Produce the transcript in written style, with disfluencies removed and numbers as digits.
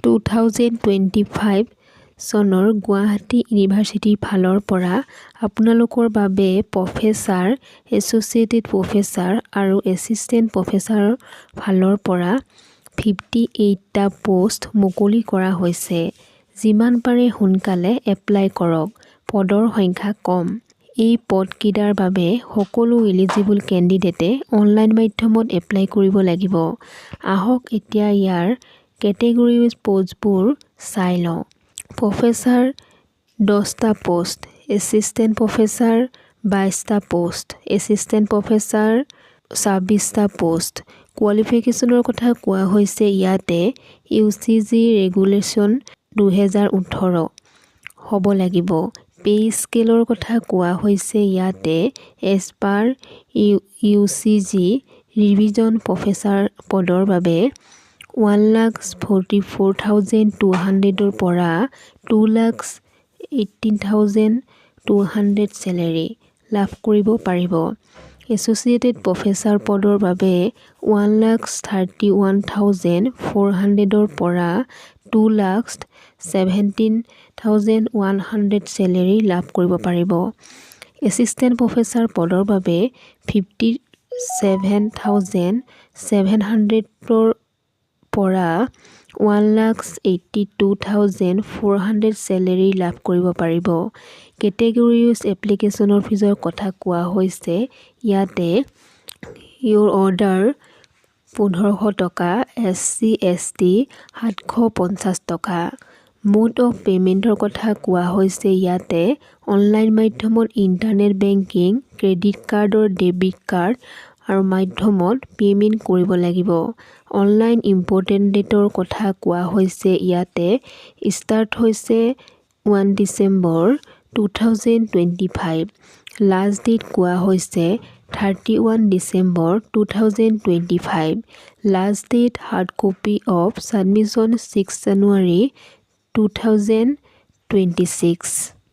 2025 চনৰ গুৱাহাটী ইউনিভাৰ্চিটিৰ ফালৰ পৰা আপোনালোকৰ বাবে প্ৰফেচাৰ, এছ'চিয়েটেড প্ৰফেচাৰ আৰু এছিষ্টেণ্ট প্ৰফেচাৰৰ ফালৰ পৰা 58টা প'ষ্ট মুকলি কৰা হৈছে। যিমান পাৰে সোনকালে এপ্লাই কৰক, পদৰ সংখ্যা কম। এই পদকেইটাৰ বাবে সকলো ইলিজিবল কেণ্ডিডেটে অনলাইন মাধ্যমত এপ্লাই কৰিব লাগিব। আহক, এতিয়া ইয়াৰ কেটেগৰী ৱাইজ প'ষ্টবোৰ চাই লওঁ। প্ৰফেচাৰ 10টা প'ষ্ট, এছিষ্টেণ্ট প্ৰফেচাৰ 22টা প'ষ্ট, এছিষ্টেণ্ট প্ৰফেচাৰ 26টা প'ষ্ট। কোৱালিফিকেশ্যনৰ কথা কোৱা হৈছে ইয়াতে ইউজিচি ৰেগুলেশ্যন 2018 হ'ব লাগিব। পে' স্কেলৰ কথা কোৱা হৈছে ইয়াতে as per UGC revision professor পদৰ বাবে 1,44,200ৰ পৰা 2,18,200 চেলেৰী লাভ কৰিব পাৰিব। এছ'চিয়েটেড প্ৰফেচাৰ পদৰ বাবে 1,31,400ৰ পৰা 2,17,100 চেলেৰী লাভ কৰিব পাৰিব। এছিষ্টেণ্ট প্ৰফেচাৰ পদৰ বাবে 57,700ৰ পৰা 1,82,400 চেলেৰী লাভ কৰিব পাৰিব। কেটেগৰী ৱাইজ এপ্লিকেশ্যনৰ ফিজৰ কথা কোৱা হৈছে ইয়াতে ইউ আদাৰ 1500 টকা, এছ চি, এছ টি 750 টকা। মোড অফ পে'মেণ্টৰ কথা কোৱা হৈছে ইয়াতে অনলাইন মাধ্যমত ইণ্টাৰনেট বেংকিং, ক্ৰেডিট কাৰ্ডৰ ডেবিট কাৰ্ড আৰু মাধ্যমত পে'মেণ্ট কৰিব লাগিব। অনলাইন ইম্পৰ্টেণ্ট ডেটৰ কথা কোৱা হৈছে ইয়াতে ষ্টাৰ্ট হৈছে 1 December 2025, last date কোৱা হৈছে 31 December 2025, last date hard copy of submission 6 January 2026।